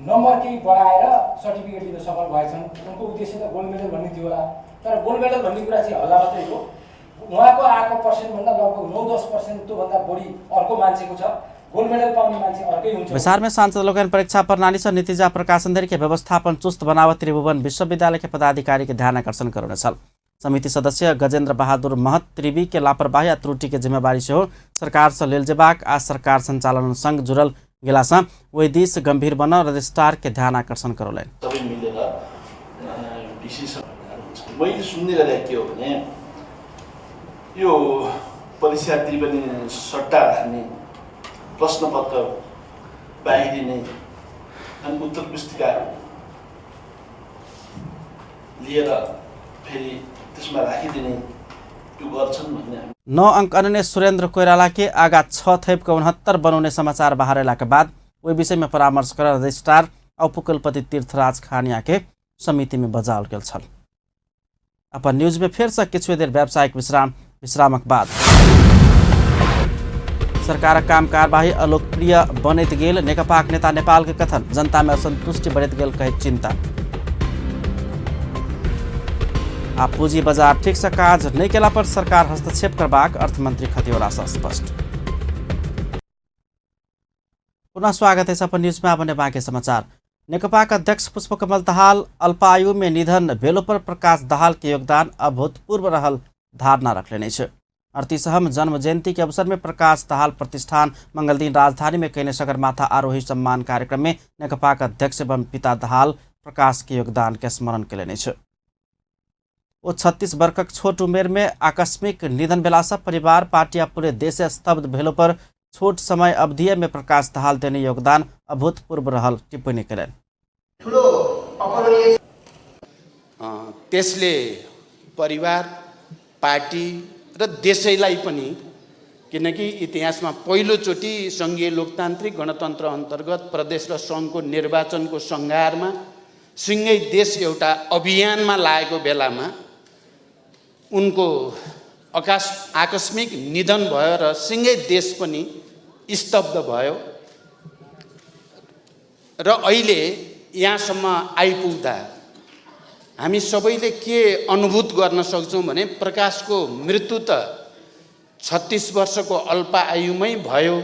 नम्बर केही बढाएर सर्टिफिकेट लिन सफल भएछन्। उनको उद्देश्य त गोल्ड मेडल भन्ने थियो होला, तर गोल्ड मेडल भन्ने कुरा चाहिँ हल्ला मात्रै हो। उहाँको आएको पर्सेन्टभन्दा लगभग 9-10% त्योभन्दा बढी अर्को मान्छेको छ। गोल्ड मेडल पाउने मान्छे अर्कै हुन्छ। बैसार में सांसद लोकनि परीक्षा प्रणाली से नतीजा प्रकाशन धरि के व्यवस्थापन चुस्त बनाव त्रिभुवन विश्वविद्यालय के पदाधिकारी के ध्यान आकर्षण करौने छल। समिति सदस्य गजेंद्र बहादुर महत त्रिवी के लापरवाही आ त्रुटि के जिम्मेवारी सेहो सरकार से लेल जेबाक आ सरकार संचालन संग जुड़ल गेला से ओहि दिस गंभीर बन रजिस्ट्रार के ध्यान आकर्षण करौलनि। सबै मिलेर मैले सुन्ने गरेको के हो भने यो परीक्षार्थी पनि सट्टा राख्ने, प्रश्नपत्र बाहिरिने अनि उत्तर पुस्तिका लिएर फेरि त्यसमा राखिदिने त्यो गर्छन् भन्ने। 9 अंक अनने सुरेन्द्र कोइराला के आगा 6 थैप के 69 बनाउने समाचार बाहर अयला के बाद ओहि विषय में परामर्श कर रजिस्ट्रार उपकुलपति तीर्थराज खानिया के समिति में बजाओल गेल छल। अपन न्यूज में फेर से किछु देर व्यावसायिक विश्राम, विश्रामक बाद सरकारक काम कार्यवाही अलोकप्रिय बनैत गेल नेकपाक नेता नेपाल के कथन, जनता में असंतुष्टि बढ़ैत गेल कहैत चिंता। आ पूंजी बाजार ठीक से काज नहीं केला पर सरकार हस्तक्षेप करबाक अर्थमंत्री खतिवड़ा से स्पष्ट। पुनः स्वागत है अपन न्यूज में। अब बाकी समाचार। नेकपाक अध्यक्ष पुष्पकमल दाहाल अल्पायु में निधन भेलो पर प्रकाश दाहाल के योगदान अभूतपूर्व रहल धारणा रखलेने छै। 38वां जन्म जयंती के अवसर में प्रकाश दाहाल प्रतिष्ठान मंगलदिन राजधानी में कयने सगरमाथा आरोही सम्मान कार्यक्रम में नेकपाक अध्यक्ष एवं पिता दाहाल प्रकाश के योगदान के स्मरण कयलनि छै। ओ 36 वर्षक छोट उमेर में आकस्मिक निधन भेलासँ परिवार, पार्टी आ पूरे देश स्तब्ध भेलो पर छोट समय अवधि में प्रकाश दाहाल देने योगदान अभूतपूर्व रहल टिप्पणी कयलनि। त्यसले परिवार, पार्टी र देशैलाई पनि, किनकि इतिहासमा पहिलोचोटि सङ्घीय लोकतान्त्रिक गणतन्त्र अन्तर्गत प्रदेश र सङ्घको निर्वाचनको सङ्घारमा सँगै देश एउटा अभियानमा लागेको बेलामा उनको आकस्मिक निधन भयो र सँगै देश पनि स्तब्ध भयो र अहिले यहाँसम्म आइपुग्दा हामी सबैले के अनुभूत गर्न सक्छौँ भने प्रकाशको मृत्यु त 36 वर्षको अल्प आयुमै भयो,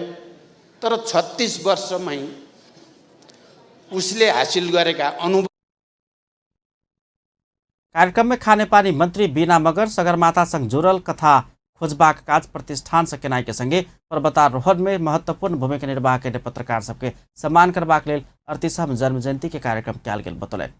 तर 36 वर्षमै उसले हासिल गरेका अनुभव। कार्यक्रम में खानेपानी मंत्री बीना मगर सगरमाथा संग जुड़ल कथा खोजबाक काज प्रतिष्ठान से केनाई के संगे पर्वतारोहण में महत्वपूर्ण भूमिका निर्वाह केने पत्रकार सबके सम्मान करबाक लेल 38वां जन्म जयंती के कार्यक्रम कयल गेल बतौलनि।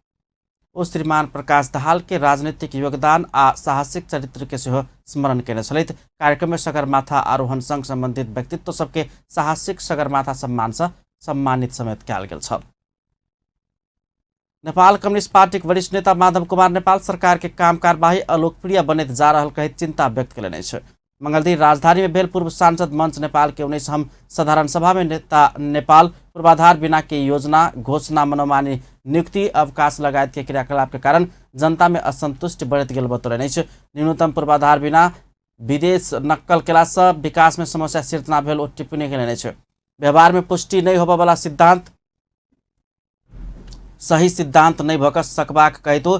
ओ श्रीमान प्रकाश दाहाल के राजनीतिक योगदान आ साहसिक चरित्र के सेहो स्मरण केने छलथि। कार्यक्रम में सगरमाथा आरोहण संग संबंधित व्यक्तित्व सबके साहसिक सगरमाथा सम्मान से सम्मानित समेत कयल गेल छल। नेपाल कम्युनिस्ट पार्टीक वरिष्ठ नेता माधव कुमार नेपाल सरकार के काम कार्यवाही अलोकप्रिय बनैत जा रहल कहैत चिंता व्यक्त कयलनि अछि। मंगलदिन राजधानी में भेल पूर्व सांसद मंच नेपाल के 19वां साधारण सभा में नेता नेपाल पूर्वाधार बिना के योजना घोषणा, मनोमानी नियुक्ति, अवकाश लगायत के क्रियाकलाप के कारण जनता में असंतुष्टि बढ़ैत गेल बतौलनि अछि। न्यूनतम पूर्वाधार बिना विदेश नक्कल केला से विकास में समस्या सिर्जना भेल ओ टिप्पणी कयलनि अछि। व्यवहार में पुष्टि नहीं होबय सिद्धांत सही सिद्धांत नहीं भऽ सकबाक कहैतो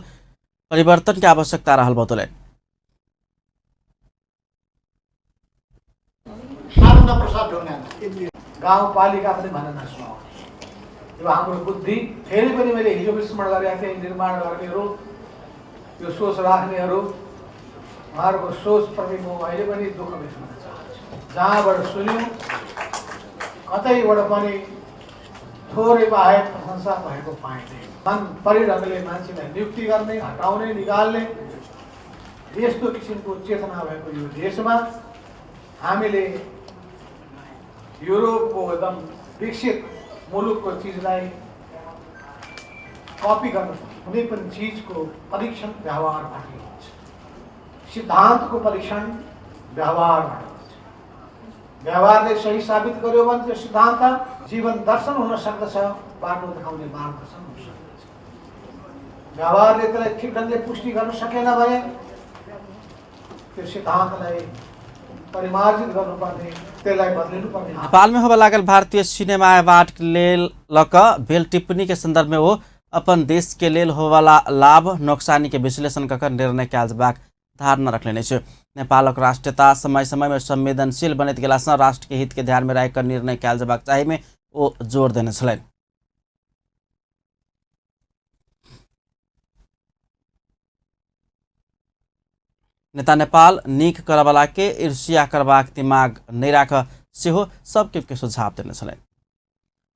परिवर्तन के आवश्यकता रहल बतौलनि। आनन्द प्रसाद ढुङ्गाना गाउँपालिका पनि भन्न नसुहाउने यो हाम्रो बुद्धि। फेरि पनि मैले हिजो पनि स्मरण गरेका थिएँ, निर्माण गर्नेहरू, यो सोच राख्नेहरू, उहाँहरूको सोचप्रति म अहिले पनि दुःख व्यक्त गर्न चाहन्छु। जहाँबाट सुन्यौँ कतैबाट पनि थोरै बाहेक प्रशंसा भएको पाइँदैन। मन परि ढङ्गले मान्छेलाई नियुक्ति गर्ने, हटाउने, निकाल्ने, यस्तो किसिमको चेतना भएको यो देशमा हामीले युरोपको एकदम विकसित मुलुकको चिजलाई कपी गर्नु, कुनै पनि चिजको परीक्षण व्यवहारबाट हुन्छ, सिद्धान्तको परीक्षण व्यवहारबाट हुन्छ। व्यवहारले सही साबित गर्यो भने त्यो सिद्धान्त जीवन दर्शन हुन सक्दछ, बाटो देखाउने मार्गदर्शन हुन सक्दछ। व्यवहारले त्यसलाई ठिक ढङ्गले पुष्टि गर्न सकेन भने त्यो सिद्धान्तलाई परिमार्जित गर्नुपर्ने, त्यसलाई बदलिनुपर्ने। नेपाल में होबय लागल भारतीय सिनेमा अवार्ड के लेल लऽ कऽ भेल टिप्पणी के संदर्भ में ओ अपन देश के लेल होबयवला लाभ नोकसानी के विश्लेषण कऽ निर्णय कयल जेबाक धारणा रखलनि अछि। नेपालक राष्ट्रीयता समय समय में संवेदनशील बनैत गेलासँ राष्ट्र के हित के ध्यान में राखि कऽ निर्णय कयल जेबाक चाही में ओ जोर देने छलनि। नेता नेपाल नीक करऽवला के ईर्ष्या करबाक दिमाग नहि राखऽ सेहो सबके के सुझाव देने छलनि।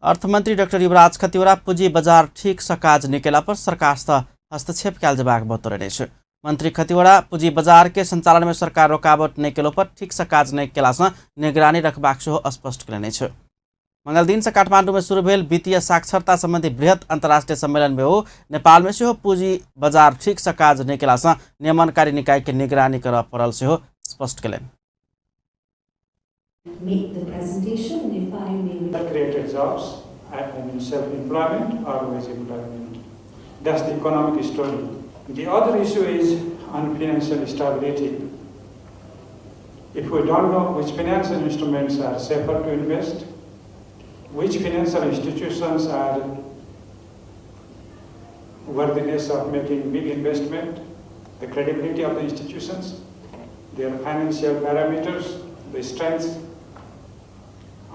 अर्थमंत्री डाक्टर युवराज खतिवड़ा पूंजी बाजार ठीक से काज नहि केला पर सरकार से हस्तक्षेप कयल जेबाक बतौलनि अछि। मंत्री खतिवड़ा पूंजी बाजार के संचालन में सरकार रोकावट नहि केलो पर ठीक से काज नहि केला से निगरानी रखबाक सेहो स्पष्ट केलनि अछि। मंगल दिन से काठमांडू में शुरू भेल वित्तीय साक्षरता संबंधी बृहत अंतर्राष्ट्रीय सम्मेलन में ओ नेपाल में सेहो पूंजी बाजार ठीक से काज नहि केला से नियमनकारी निकाय के निगरानी करऽ पड़ल सेहो स्पष्ट केलनि। Make the presentation, and if I may. That created jobs, I mean self-employment or wage employment. That's the economic story. The other issue is on financial stability. If we don't know which financial instruments are safer to invest, which financial institutions are worthiness of making big investment, the credibility of the institutions, their financial parameters, the strengths,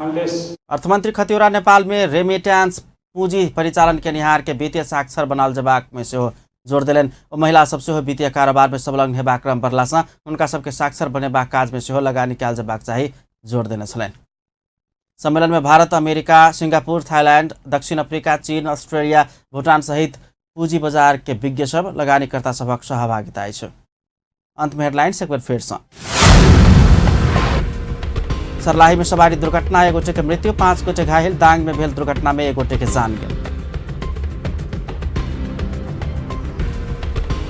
unless अर्थमंत्री खतिवड़ा नेपाल में remittance पूंजी परिचालन केनिहार के वित्तीय साक्षर बनाओल जेबाक में सेहो जोर देलनि। ओ महिला सब सेहो वित्तीय कारोबार में संलग्न हेबाक क्रम बढ़ला सँ हुनका सबके साक्षर बनेबाक काज में सेहो लगानी कयल जेबाक चाही जोर देने छलनि। सम्मेलन में भारत, अमेरिका, सिंगापुर, थाईलैंड, दक्षिण अफ्रीका, चीन, ऑस्ट्रेलिया, भूटान सहित पूंजी बाजार के विज्ञ सब लगानीकर्ता सभक सहभागिता अछि। अंत में हेडलाइंस एक बेर फेर सँ। सर्लाही में सवारी दुर्घटना, एक गोटे के मृत्यु, 5 गोटे घायल। दांग में भेल दुर्घटना में एक गोटे के जान गेल।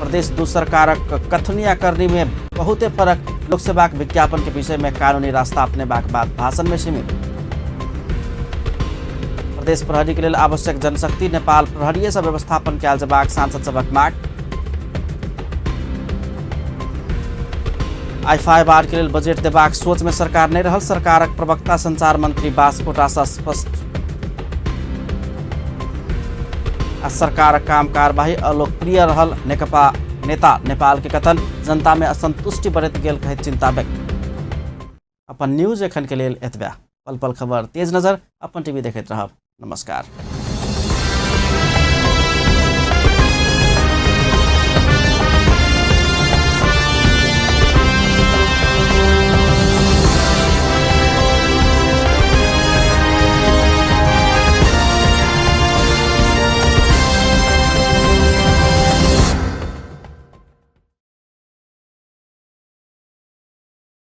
प्रदेश दू सरकारक कथनी आ करनी में बहुते फरक, लोकसेवाक विज्ञापन के विषय में कानूनी रास्ता अपनेबाक बात भाषण में सीमित। प्रदेश प्रहरी के लेल आवश्यक जनशक्ति नेपाल प्रहरीय से व्यवस्थापन कयल जेबाक सांसद सभक माग। I5R के लेल बजट देबाक सोच में सरकार नहीं रहल, सरकारक प्रवक्ता संचार मंत्री बासकोटा सँ स्पष्ट। आ सरकारक काम कार्यवाही अलोकप्रिय रहल नेकपा नेता नेपाल के कथन, जनता में असंतुष्टि बढ़ैत गेल कहैत चिंता व्यक्त। अपन न्यूज एखन के लेल एतबे। पल पल खबर तेज नजर अपन टीवी देखैत रहब। नमस्कार।